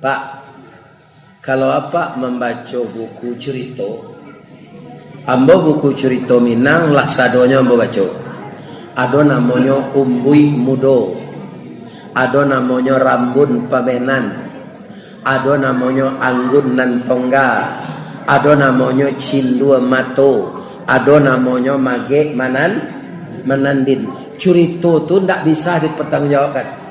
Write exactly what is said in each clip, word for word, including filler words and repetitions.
Pak, kalau apak mambaco buku curito, ambo buku curito Minang lah sadonyo ambo baco. Ado namonyo Umbuik Mudo, ado namonyo Rambun Pamenan, ado namonyo Anggun Nan Tongga, ado namonyo Cindua Mato, ado namonyo Magek Manan-, Manandin. Curito tu ndak bisa dipertanggungjawabkan.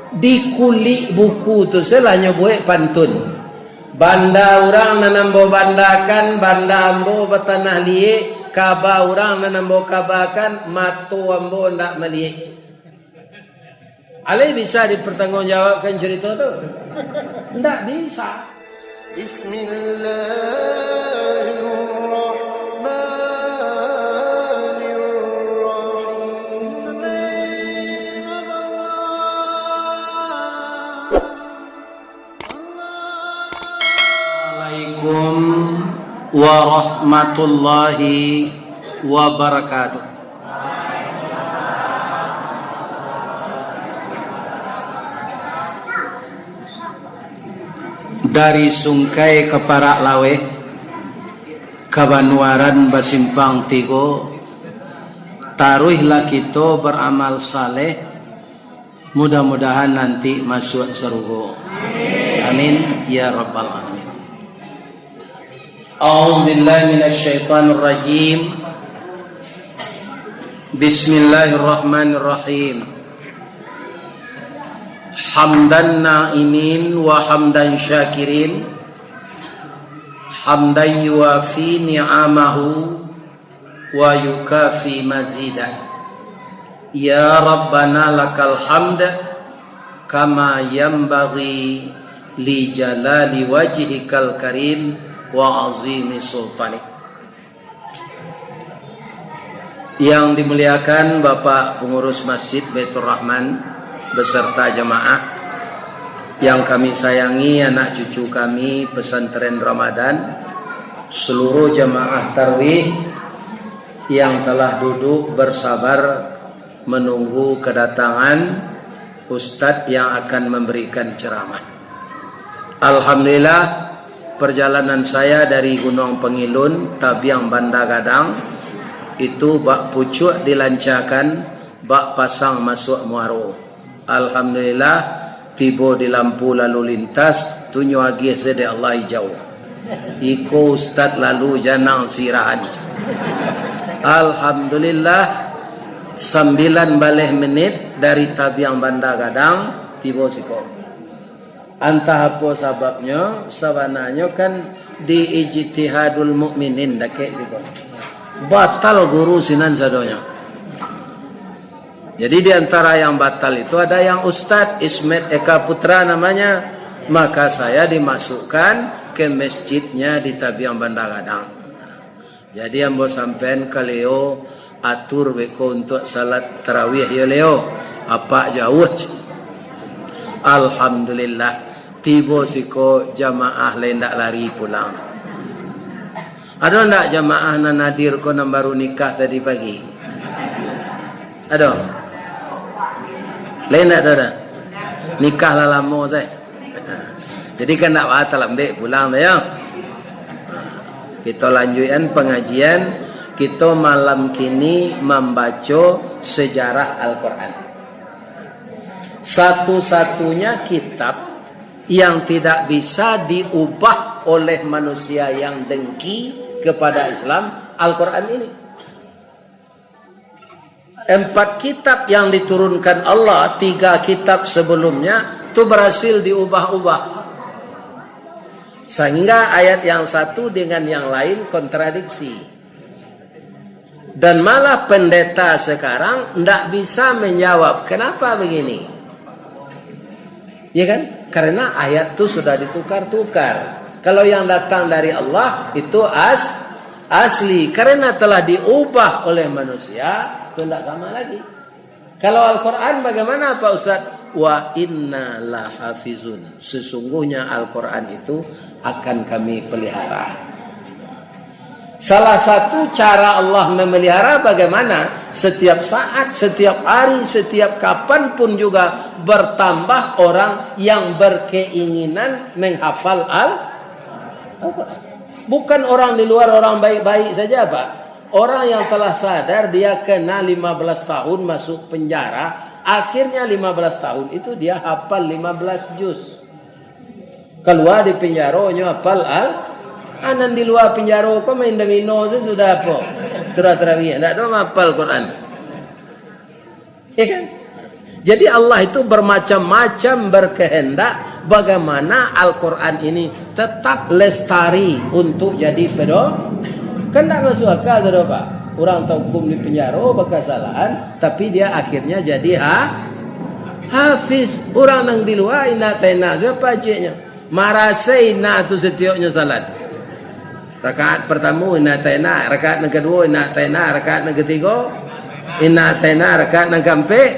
Di kulik buku tu se lah nyo buek pantun. Banda urang nan ambo bandakan, banda ambo batanah liek, kaba urang nan ambo kabakan, mato ambo ndak maliek. Alai bisa dipertanggungjawabkan curito tu? Ndak bisa. Bismillahirrahmanirrahim. Assalamualaikum warahmatullahi wabarakatuh. Dari Sungkai ka Parak Laweh, kabanuaran basimpang tigo, taruihlah kito baramal saleh, mudah-mudahan nanti masuak sarugo. Amin, ya rabbal alamin. A'udzubillahi minasyaitonirrajim. Bismillahirrahmanirrahim. Hamdan na'imin wa hamdan syakirin, hamdan yuwafi ni'amahu wa yukafi mazidah. Ya Rabbana lakal hamd, kama yanbaghi li jalali wajhikal karim wa azimi sultanik. Yang dimuliakan Bapak Pengurus Masjid Baitur Rahman beserta jamaah, yang kami sayangi anak cucu kami Pesantren Ramadan, seluruh jamaah tarawih yang telah duduk bersabar menunggu kedatangan ustadz yang akan memberikan ceramah. Alhamdulillah, perjalanan saya dari Gunuang Pangilun, Tabiang Banda Gadang, itu bak pucuak dilancakan, bak pasang masuak Muaro. Alhamdulillah, tibo di lampu lalu lintas, tu nyo agiah se dek Allah ijau. Iko ustad lalu janang sirahan. Alhamdulillah, sambilan baleh menit dari Tabiang Banda Gadang, tibo siko. Antah apo sababnyo, sabananyo kan di Ijtihadul Mukminin dakek siko. Batal guru sinan sadonyo. Jadi, di antara yang batal itu ada yang Ustadz Ismet Eka Putra namanya, maka saya dimasukkan ke masjidnya di Tabiang Banda Gadang. Jadi, ambo sampaian ka Leo, atur beko untuk salat tarawih yo Leo, apak jauh. Alhamdulillah, tibo siko jamaah lai ndak lari pulang. Ado ndak jamaah nan hadir ko nan baru nikah tadi pagi? Ado? Lai ndak ado dah? Nikah lah lamo sae. Jadi kan ndak baa talambek pulang tu yo. Kito lanjuikan pangajian, kito malam kini mambaco sejarah Al-Quran. Satu-satunya kitab yang tidak bisa diubah oleh manusia yang dengki kepada Islam, Al-Quran ini. Empat kitab yang diturunkan Allah, tiga kitab sebelumnya, tu berhasil diubah-ubah. Sehingga ayat yang satu dengan yang lain kontradiksi. Dan malah pendeta sekarang ndak bisa menjawab, kenapa begini? Ya kan? Karena ayat tu sudah ditukar-tukar. Kalau yang datang dari Allah, itu as-, asli. Karena telah diubah oleh manusia, itu ndak sama lagi. Kalau Al-Quran bagaimana, Pak Ustaz? Wa inna lahafizun. Sesungguhnya Al-Quran itu akan kami pelihara. Salah satu cara Allah memelihara bagaimana setiap saat, setiap hari, setiap kapan pun juga bertambah orang yang berkeinginan menghafal Al-Quran. Bukan orang di luar, orang baik-baik saja, Pak. Orang yang telah sadar dia kena lima belas tahun masuk penjara, akhirnya lima belas tahun itu dia hafal lima belas juz. Kalua di penjaro nyo apal al-, ah, nan di lua penjaro ko main domino tu sudah apo? Turah tarawih, ndak ado maapal Quran. Ya kan? Jadi Allah itu bermacam-macam berkehendak bagaimana Al-Quran ini tetap lestari untuk jadi pedo-, kan ndak masuk akal tu, Pak. Urang tahukum di penjaro bakasalahan, tapi dia akhirnya jadi ha-, hafiz. Urang nan di lua indak taena sia paciknyo. Marasai indak tu satioknyo salat. Rakaat partamo indak taena, rakaat nan kaduo indak taena, rakaat nan katigo indak taena, rakaat nan kaampek.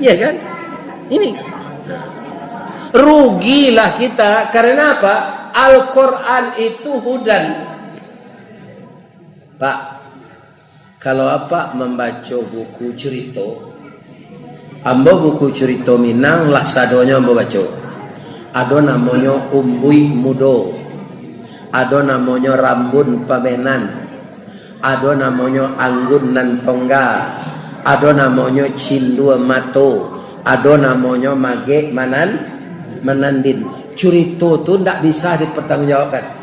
Ya kan? Ini. Rugilah kita, karena apa? Al-Quran itu hudan. Pak, kalau apak mambaco buku curito, ambo buku curito Minang lah sadonyo ambo baco. Ado namonyo Umbuik Mudo, ado namonyo Rambun Pamenan, ado namonyo Anggun Nan Tongga, ado namonyo Cindua Mato, ado namonyo Magek Manan-, Manandin. Curito tu ndak bisa dipertanggungjawabkan.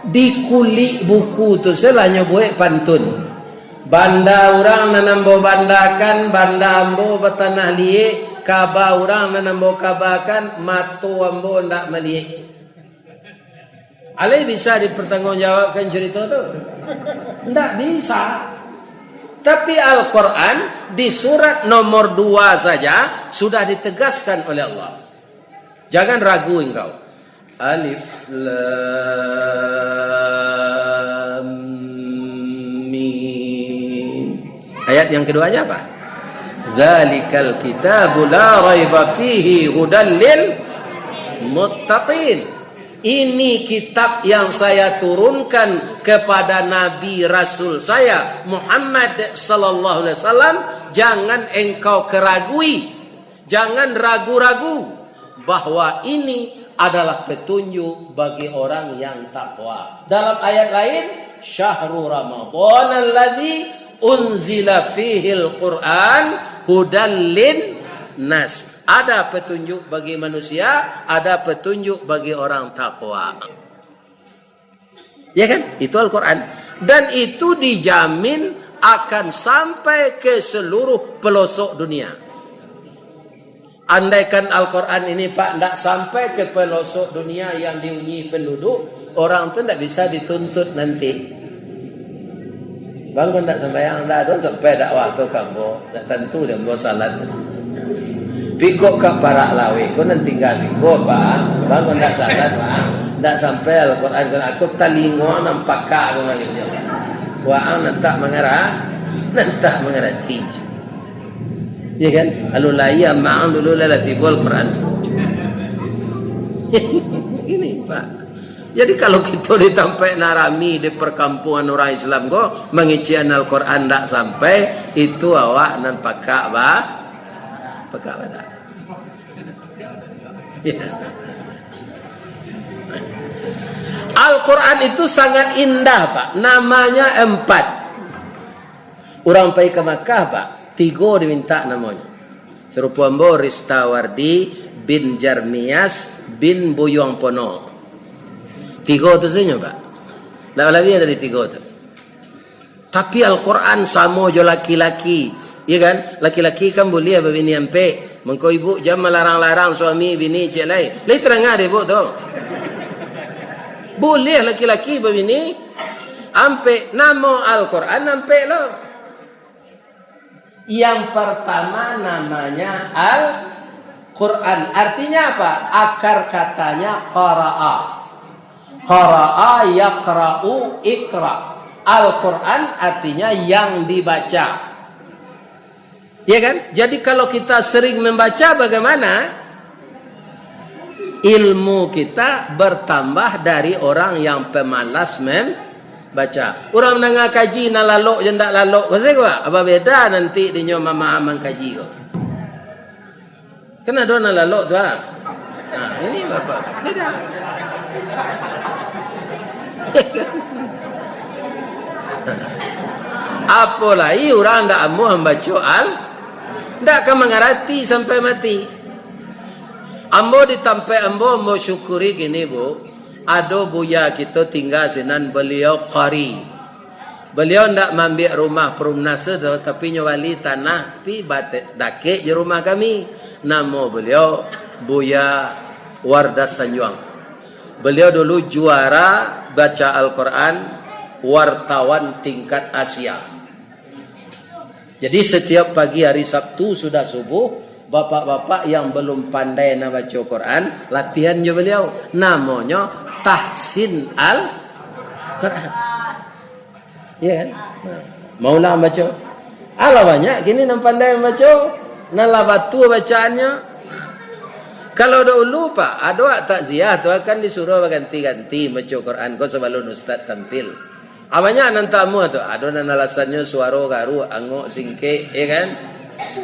Di kulik buku tu se lah nyo buek pantun. Banda urang nan ambo bandakan, banda ambo batanah liek, kaba urang nan ambo kabakan, mato ambo ndak maliek. Alai bisa dipertanggungjawabkan curito tu? Ndak bisa. Tapi Al-Quran di surat nomor dua saja sudah ditegaskan oleh Allah. Jangan ragu engkau. Alif Lam Mim. Ayat yang keduanya apa? Dzalikal kitabu la raiba fihi hudal lil muttaqin. Ini kitab yang saya turunkan kepada Nabi Rasul saya Muhammad sallallahu alaihi wasallam, jangan engkau keragui. Jangan ragu-ragu bahwa ini adalah petunjuk bagi orang yang takwa. Dalam ayat lain, "Syahru Ramadan alladzi unzila fihil Qur'an hudal lin nas." Ada petunjuk bagi manusia, ada petunjuk bagi orang takwa. Ya kan? Itu Al-Quran. Dan itu dijamin akan sampai ke seluruh pelosok dunia. Andaikan Al-Quran ini, Pak, ndak sampai ke pelosok dunia yang dihuni penduduk, orang tu ndak bisa dituntut nanti. Bang, kok ndak sambayang, ndak tu sampai dakwah tu ka ambo. Ndak tantu dek ambo salat. Piko ka parak laweh ko nan tingga siko, Bang. Bang, kok ndak salat, Bang. Ndak sampai Al-Quran ko, aku talingo nan pakak ko mangecek. Waang nan tak mangara-, nan tak mangarati. Ya kan? Alun lai amak ang dulu lah, lah tibo Al-Quran. Ini, Pak. Jadi, kalau kito di tampek nan rami di perkampungan urang Islam ko, mangician Al-Quran ndak sampai, itu awak nan pakak ba-, pakak badak. Ya. Al-Quran itu sangat indah, Pak. Namanya empat. Urang pai ka Makkah, Pak, tigo diminta namonyo. Sarupo ambo, Ristawardi bin Jarmias bin Buyuang Pono. Tigo tu sajo, Pak. Ndak labiah dari tigo tu. Tapi Al-Quran samo jo laki-laki. Iya kan? Laki-laki kan buliah babini ampek. Mangko ibu jan malarang-larang suami bini ciek lai. Lai tarang dek ibu tu. Buliah laki-laki babini ampek. Namo Al-Quran ampek lo. Yang pertama namanya Al-Quran. Artinya apa? Akar katanya qara'a. Qara'a yaqra'u iqra. Al-Quran artinya yang dibaca. Ya kan? Jadi kalau kita sering membaca, bagaimana? Ilmu kita bertambah dari orang yang pemalas membaca. Urang mandanga kaji nan lalok jo ndak lalok ko sajo, apa beda nanti dinyo mamahaman kaji ko? Kan ado nan lalok tu, ah. Nah, ini Bapak, beda. Apo lai urang ndak amuah mambaco al-, ndak ka mangarati sampai mati. Ambo di tampek ambo, ambo syukuri kini, Bu. Ado buya kito tingga sinan, baliau qari. Baliau ndak maambiak rumah Perumnas tu, tapi nyo bali tanah pi bate-, dakek jo rumah kami. Namo baliau Buya Wardah Sanjuang. Baliau dulu juara baca Al-Quran, wartawan tingkat Asia. Jadi, setiap pagi hari Sabtu sudah subuh, bapak-bapak yang belum pandai nak baca Quran, latihan jo baliau. Namonyo Tahsin Al-Quran. Ya kan? Nah, maulah baca. Alah banyak kini nan pandai baca, nan lah batua bacaannyo. Kalau dahulu, Pak, ado wak takziah tu akan disuruh baganti-ganti baca Quran ko sabalun ustaz tampil. Ah, banyak nan tamu tu. Ado nan alasannyo suaro garuak, angok, singkek, ya kan?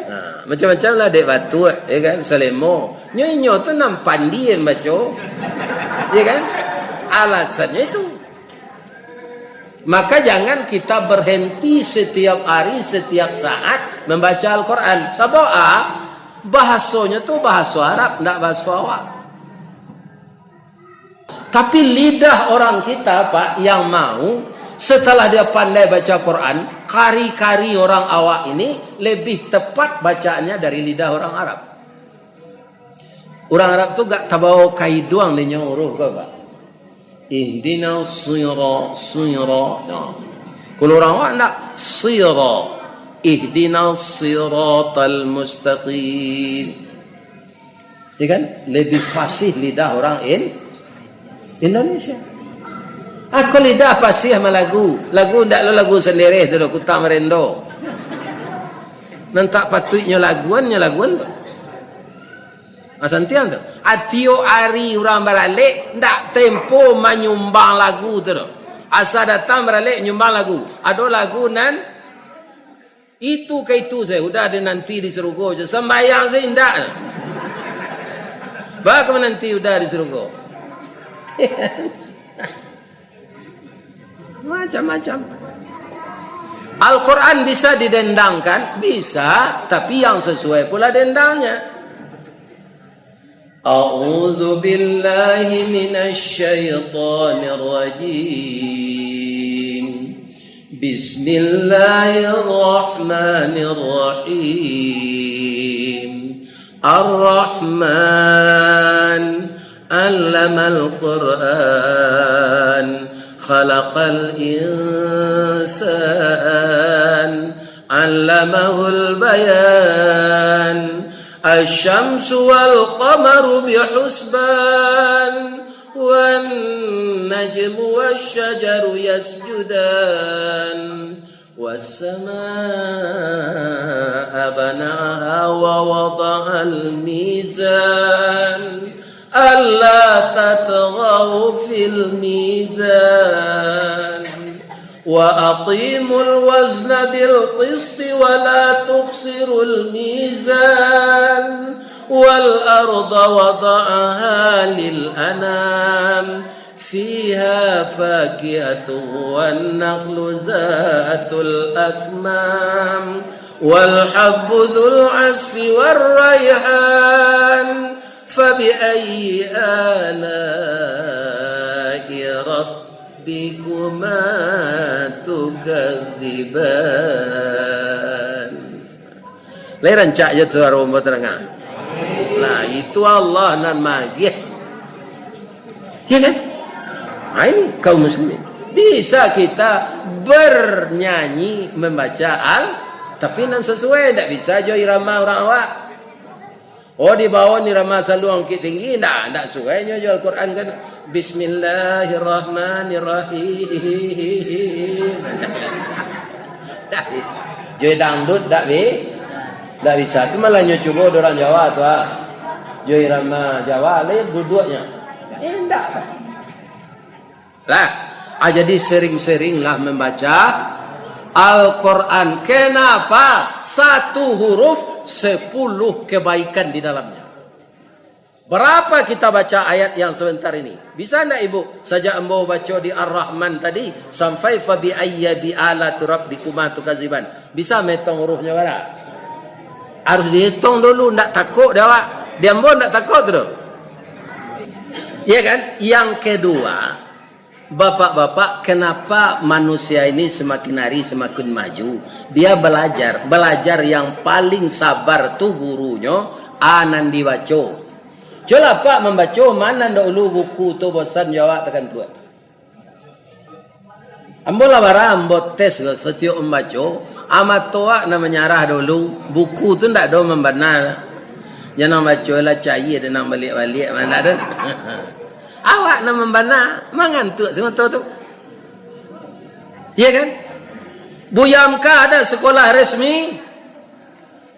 Nah, macam-macam lah, dek batuak, ya kan? Salemo. Nyo inyo tu nan pandai baco. Ya kan? Alasannyo itu. Maka jangan kita berhenti setiap hari, setiap saat membaca Al-Quran. Sabab, ah, bahasonyo tu bahaso Arab, ndak bahaso awak. Tapi lidah orang kita, Pak, yang mau, setelah dia pandai baca Quran, kari-kari orang awak ini lebih tepat bacaannya dari lidah orang Arab. Urang Arab tu agak tabao ka iduang dinyo huruf ko, Pak. Ihdinas sira, sira. Nah. Kalau urang awak ndak, sira. Ihdinas siratal mustaqim. Ya kan? Lebih fasih lidah orang In-, Indonesia. Aku lidah fasih sama lagu. Lagu ndak lo lagu sendiri tu doh, Kutang Merendo. Nan tak patuiknyo laguan, nyo laguan tu. Ah, santiang tu. Ah, tiok ari urang baralek, ndak tempo manyumbang lagu tu doh. Asa datang baralek nyumbang lagu. Ado lagu nan itu ka itu sajo, udah dinanti di sarugo sajo. Sambayang sajo indak. Baa ka mananti udah di sarugo? Macam-macam. Al-Quran bisa didendangkan? Bisa, tapi yang sesuai pula dendangnya. أعوذ بالله من الشيطان الرجيم. بسم الله الرحمن الرحيم. الرحمن، علم القرآن، خلق الإنسان، علمه البيان. الشمس والقمر بحسبان، والنجم والشجر يسجدان، والسماء بناها ووضع الميزان، ألا تطغوا في الميزان، وأقيموا الوزن بالقسط ولا تخسروا الميزان، والأرض وضعها للأنام، فيها فاكهة والنخل ذات الأكمام، والحب ذو العصف والريحان، فبأي آلاء ربكما تكذبان. Lai rancak jo suaro ambo tadanga. Nah, itu Allah nan maagiah. Ya kan? Nah, ini kaum muslimin. Bisa kita bernyanyi, membaca al-, tapi nan sesuai, ndak bisa jo irama urang awak. Oh, dibawo ni irama saluang Bukittinggi, ndak, ndak suai nyo jo Al-Quran kan. Bismillahirrahmanirrahim. Ndak bisa. Jo dangdut ndak bi-, ndak bisa. Tu malah nyo cubo dek urang Jawa tu, ah. Jo irama Jawa, lain duduaknyo. Indak, Pak. Lah, ah, jadi sering-seringlah membaca Al-Quran. Kenapa? Satu huruf, sepuluh kebaikan di dalamnya. Berapa kita baca ayat yang sebentar ini? Bisa ndak ibu, sajak ambo baca di Ar-Rahman tadi, sampai "Fabi ayyi alati rabbikuma tukadziban"? Bisa metong hurufnyo bara? Harus dihitung dulu, ndak takok dek awak. Di ambo ndak takok tu doh. Iya kan? Yang kedua, bapak-bapak, kenapa manusia ini semakin hari semakin maju? Dia belajar. Belajar yang paling sabar tu gurunyo, a nan dibaco. Cubolah, Pak, mambaco, ma nan dahulu buku tu, bosan jo awak takantuak. Ambo lah bara, ambo tes lo, satiok mambaco, a mato awak nan manyarah dulu, buku tu ndak ado mambana. Jan nan baco lah cayia, ado nan baliak-baliak, ma ndak ado. Awak nan mambana, mangantuak si mato tu. Iya kan? Buya Hamka ada sekolah resmi?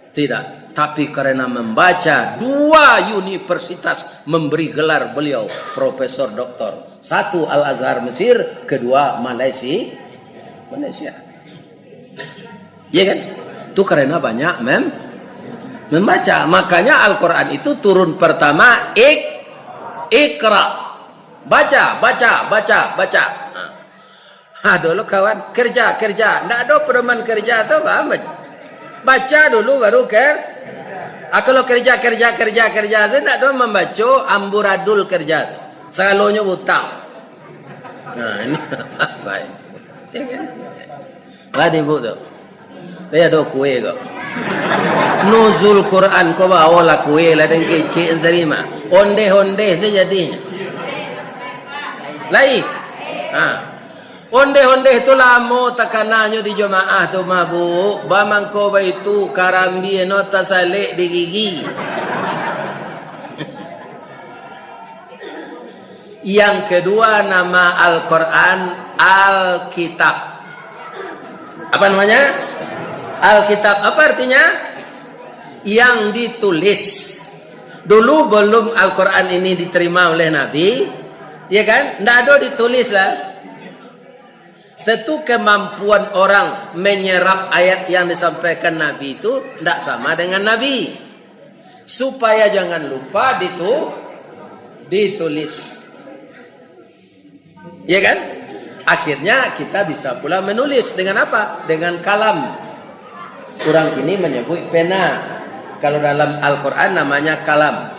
Tidak. Tapi karena membaca, dua universitas memberi gelar beliau Profesor Doktor. Satu Al-Azhar Mesir, kedua Malaysia. Malaysia. Iya kan? Itu karena banyak mem-, membaca. Makanya Al-Quran itu turun pertama, ik-, ikra. Baca, baca, baca, baca. Nah. Ha, dulu kawan, kerja, kerja. Ndak ado pedoman kerja tu, paham? Baca dulu, baru ker-, ah, kalau kerja, kerja, kerja, kerja, saya ndak ado mambaco amburadul kerja tu. Sagalonyo utang. Nah, ini apa ini? Ya kan? Lah di ibu tu. Dia ado kue ko. Nuzul Quran ko baolah kue lah, dan kecek tarima. Ondeh-ondeh saja jadinyo. Lai. Ha. Ondeh-ondeh tu lamo takananyo di jamaah tu, mabuk. Bamangko baitu, karambia no tasalek di gigi. Yang kedua, nama Al-Quran Alkitab. Apa namanya? Alkitab. Apa artinya? Yang ditulis. Dulu belum Al-Quran ini diterima oleh Nabi, ya kan? Ndak ado ditulis lah. Tentu kemampuan orang menyerap ayat yang disampaikan Nabi itu ndak sama dengan Nabi. Supaya jangan lupa ditu-, ditulis. Ya kan? Akhirnya kita bisa pula menulis dengan apa? Dengan kalam. Urang kini menyebut pena. Kalau dalam Al-Quran namanya kalam.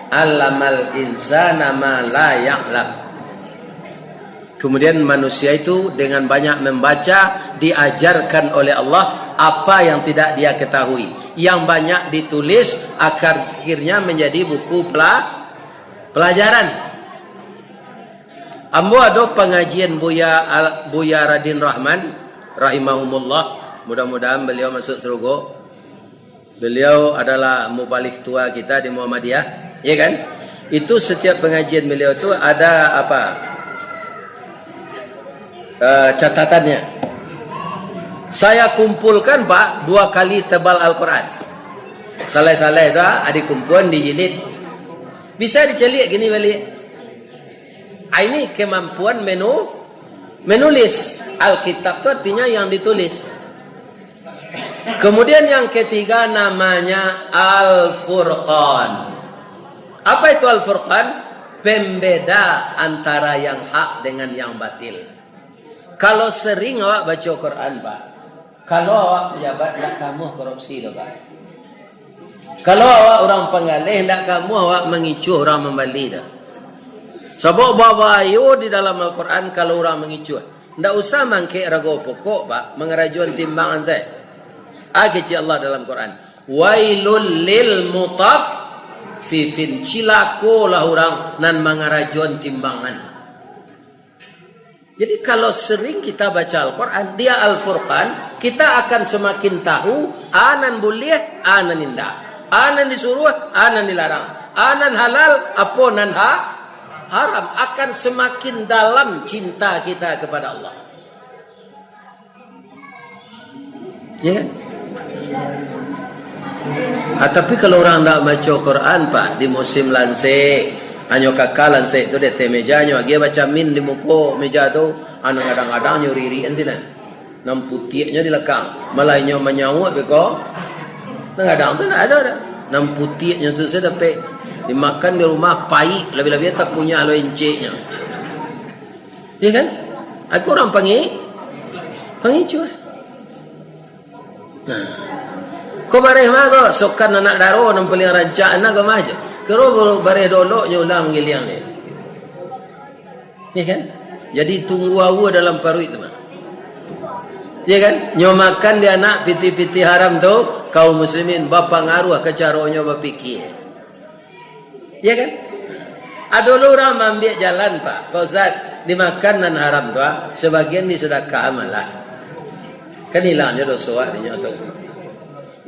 Allamal insana ma la ya'lam. Kemudian manusia itu dengan banyak membaca, diajarkan oleh Allah apa yang tidak dia ketahui. Yang banyak ditulis, akhirnya menjadi buku pela-, pelajaran. Ambo ado pangajian Buya Al-, Buya Radin Rahman, rahimahumullah. Mudah-mudahan beliau masuk surga. Beliau adalah mubalig tua kita di Muhammadiyah, ya kan? Itu setiap pengajian beliau tu ada apa? Eh, catatannya. Saya kumpulkan, Pak, dua kali tebal Al-Quran. Salai-salai tu, ah, dikumpulkan, dijilid. Bisa dicaliak kini baliak. Ah, ini kemampuan menu-, menulis. Alkitab tu artinya yang ditulis. Kemudian yang ketiga namanya Al-Furqan. Apa itu Al-Furqan? Pembeda antara yang hak dengan yang batil. Kalau sering awak baca Quran, Pak, kalau awak pejabat, ndak kamuah korupsi doh, Pak. Kalau awak urang panggaleh, ndak kamuah awak mangicuah urang mambali doh. Sabab babahayo di dalam Al-Quran kalau urang mangicuah. Ndak usah mangkek rago pokok, Pak, mangarajoan timbangan sae. Ah, kecek Allah dalam Quran, "Wailul lil mutaffifin." Cilakolah urang nan mangarajoan timbangan. Jadi, kalau sering kita baca Al-Quran, dia Al-Furqan, kita akan semakin tahu, a nan buliah, a nan indak, a nan disuruah, a nan dilarang, a nan halal, apo nan ha-, haram. Akan semakin dalam cinta kita kepada Allah. Ya kan? Ah, tapi kalau urang ndak baco Quran, Pak, di musim lansek, hanyo kaka lansek tu di ateh meja, nyo agiah bacamin di muko meja tu, ah, nan gadang-gadang nyo ririk-an sinan. Nan putiaknyo di lakang. Malah inyo manyauak beko. Nan gadang tu ndak ado doh. Nan putiaknyo tu sajo dapek. Dimakan di rumah, paik, labiah-labiah takunyah lo enceknyo. Ya kan? Aku urang pangi-, pangicuah. Nah. Ko bareh ma ko, sokan anak daro nan paliang rancak, anak ko ma aja. Kiro bareh doloknyo ulah manggiliang dia. Ya kan? Jadi tunggu aua dalam paruik tu mah. Ya kan? Nyo makan di anak pitih-pitih haram tu, kaum muslimin bapangaruah ka caronyo bapikia. Ya kan? Ado lo urang maambiak jalan, Pak. Pak Ustaz, dimakan nan haram tu, ah, sabagian disadakah malah. Kan hilangnyo doso awak dinyo tu.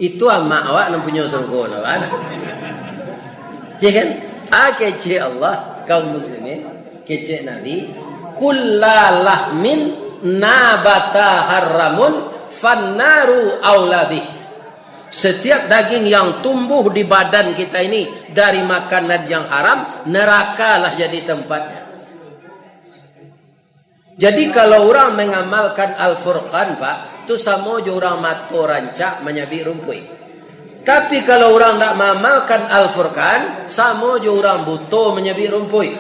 Itu amak awak nan punyo sarugo tu, kan? Ya kan? Ah, kecek Allah, kaum muslimin, kecek Nabi, "Kulla lahmin nabata haramun fannaru aula bih." Setiap daging yang tumbuh di badan kita ini dari makanan yang haram, nerakalah jadi tempatnya. Jadi, kalau urang mangamalkan Al-Furqan, Pak, tu samo jo urang mato rancak manyabik rumpuik. Tapi, kalau urang ndak maamalkan Al-Furqan, samo jo urang buto manyabik rumpuik.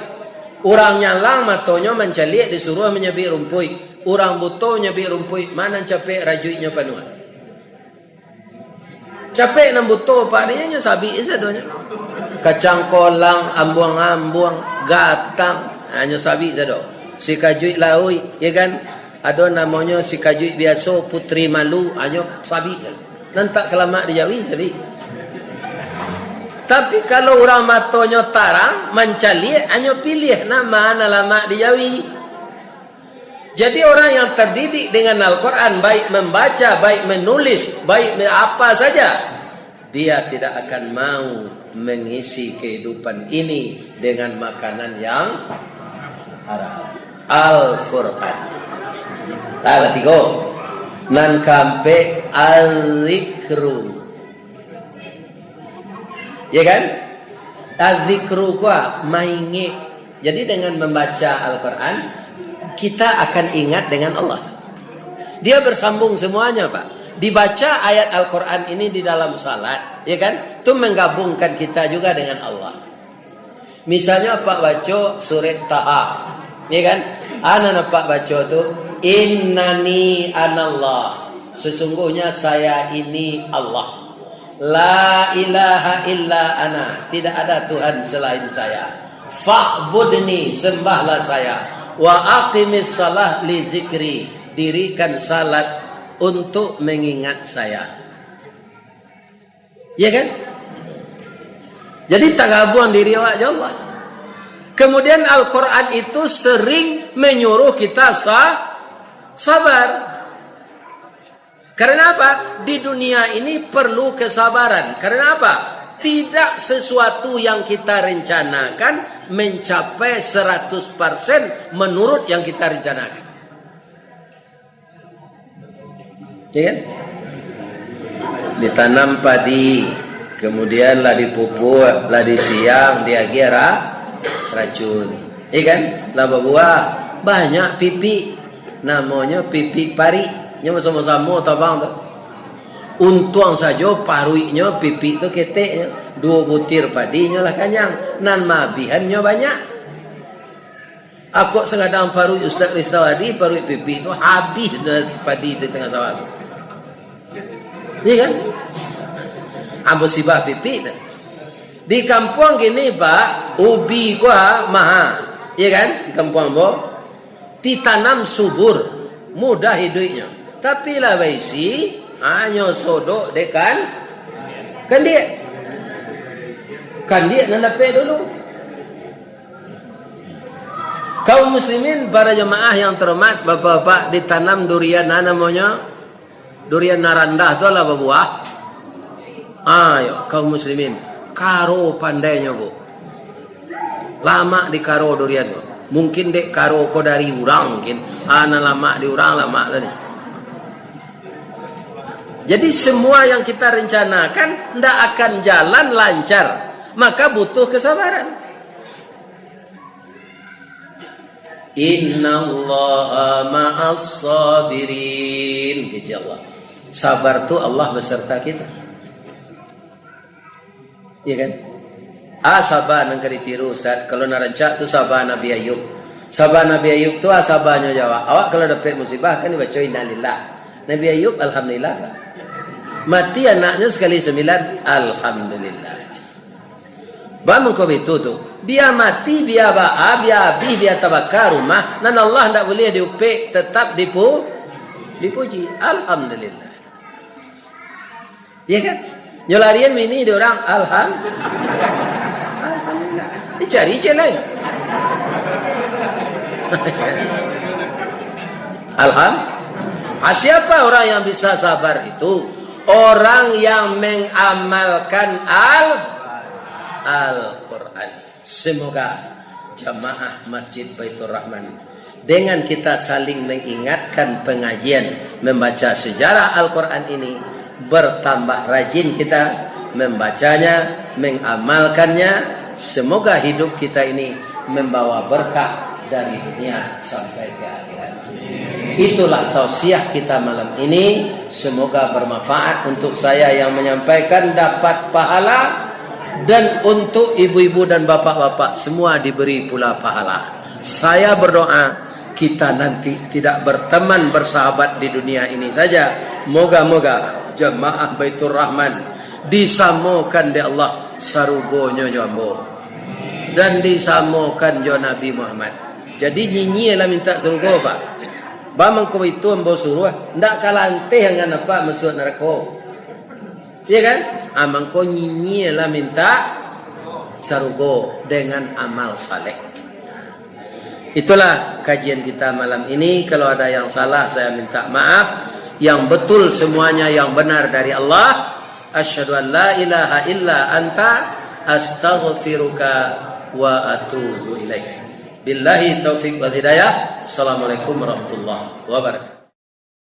Urang nyalang matonyo mancaliak disuruah manyabik rumpuik. Urang buto manyabik rumpuik, ma nan capek rajuiknyo panuah. Capek nan buto, Pak, ni nyo sabik sadonyo. Kacang kolang, ambuang-ambuang, gatang, hanyo sabik sado. Sikajuik lauik, ya kan? Ado namonyo sikajuik biaso, putri malu, hanyo sabik sado. Nan tak kalamak di jawi, sabik. Tapi kalau urang matonyo tarang, mancaliak, hanyo piliah nan ma nan lamak di jawi. Jadi, orang yang terdidik dengan Al-Quran, baik membaca, baik menulis, baik me-, apa saja, dia tidak akan mau mengisi kehidupan ini dengan makanan yang haram. Al-Furqan. Lah, lah tigo. Nan kaampek, Al-Zikru. Ya kan? Az-zikru kuwa, maingek. Jadi, dengan membaca Al-Quran, kita akan ingat dengan Allah. Dia bersambung semuanya, Pak. Dibaca ayat Al-Quran ini di dalam salat, ya kan? Itu menggabungkan kita juga dengan Allah. Misalnyo, Apak baco surat Taha, ya kan? A nan Apak baco tu, "Innani anallah." Sesungguhnya saya ini Allah. La ilaha illa ana, tidak ada Tuhan selain saya. Fa'budni, sembahlah saya. Wa aqimis salah li zikri, dirikan salat untuk mengingat saya. Ya kan? Jadi, tagabuang diri awak jo Allah. Kemudian, Al-Quran itu sering menyuruh kita sa-, sabar. Karena apa? Di dunia ini perlu kesabaran. Karena apa? Tidak sesuatu yang kita rencanakan mencapai seratus persen menurut yang kita rencanakan. Ya kan? Ditanam padi, kemudian lah dipupuk, lah disiang, diagiah ra-, racun. Ya kan? Lah babuah, banyak pipik. Namonyo pipik parik. Nyo samo-samo tabang tu. Untuang sajo paruiknyo pipik tu keteknyo. Duo butir padi nyo lah kanyang. Nan mabihannyo banyak. Akok sagadang paruik Ustaz Rizal tadi, paruik pipik tu habih dah padi di tangah sawah tu. Iya kan? Ah, musibah pipik tu. Di kampuang kini, Pak, ubi ko maha. Iya kan? Di kampuang ambo. Ditanam subur, mudah iduiknyo. Tapi lah baisi, hanyo sodok dek kan-, kandiak. Kandiak nan dapek dulu. Kaum muslimin, para jamaah yang terhormat, bapak-bapak, ditanam durian, nah, namonyo durian nan randah tu lah babuah. Ah, yo, kaum muslimin, karo pandainyo, Bu. Lamak di karo durian tu. Mungkin dek karo ko dari urang, mungkin. Ah, nan lamak di urang, lamak tadi. Jadi, semua yang kita rencanakan ndak akan jalan lancar, maka butuh kesabaran. "Innallaha ma'as sabirin," kata Allah. Sabar tu Allah beserta kita. Iya kan? Ah, saba nan ka ditiru, Ustaz. Kalau nan rancak tu saba Nabi Ayub. Saba Nabi Ayub tu, ah, sabanyo jo awak. Awak kalau dapek musibah, kan dibaco innalillah. Nabi Ayub, alhamdulillah, Pak. Mati anaknyo sakali sambilan, alhamdulillah. Ba mangko bitu tu. Bia mati, bia baa, bia abih, bia tabaka rumah, nan Allah ndak buliah diupek, tetap dipu-, dipuji. Alhamdulillah. Iya kan? Nyo larian bini di urang, alham-, alhamdulillah. Dicari je lain. Alham-, ah, siapa orang yang bisa sabar itu? Orang yang mengamalkan Al-, Al-Quran. Semoga jamaah Masjid Baitur Rahman, dengan kita saling mengingatkan pengajian membaca sejarah Al-Quran ini, bertambah rajin kita membacanya, mengamalkannya. Semoga hidup kita ini membawa berkah dari dunia sampai ke akhirat. Itulah tausiah kita malam ini. Semoga bermanfaat untuk saya yang menyampaikan, dapat pahala, dan untuk ibu-ibu dan bapak-bapak semua diberi pula pahala. Saya berdoa, kita nanti tidak berteman bersahabat di dunia ini saja. Moga-moga jamaah Baitur Rahman disamokan dek Allah sarugonyo jo ambo, dan disamokan jo Nabi Muhammad. Jadi, nyinyia lah mintak sarugo, Pak. Ba mangko itu ambo suruah, ndak ka lanteh angan apak masuak narako. Iya kan? Ah, mangko nyinyia lah mintak sarugo dengan amal saleh. Itulah kajian kita malam ini. Kalau ada yang salah, saya minta maaf. Yang betul semuanya, yang benar dari Allah. Asyhadu an la ilaha illa anta, astaghfiruka wa atubu ilaik. Billahi taufik wal hidayah. Assalamualaikum warahmatullahi wabarakatuh.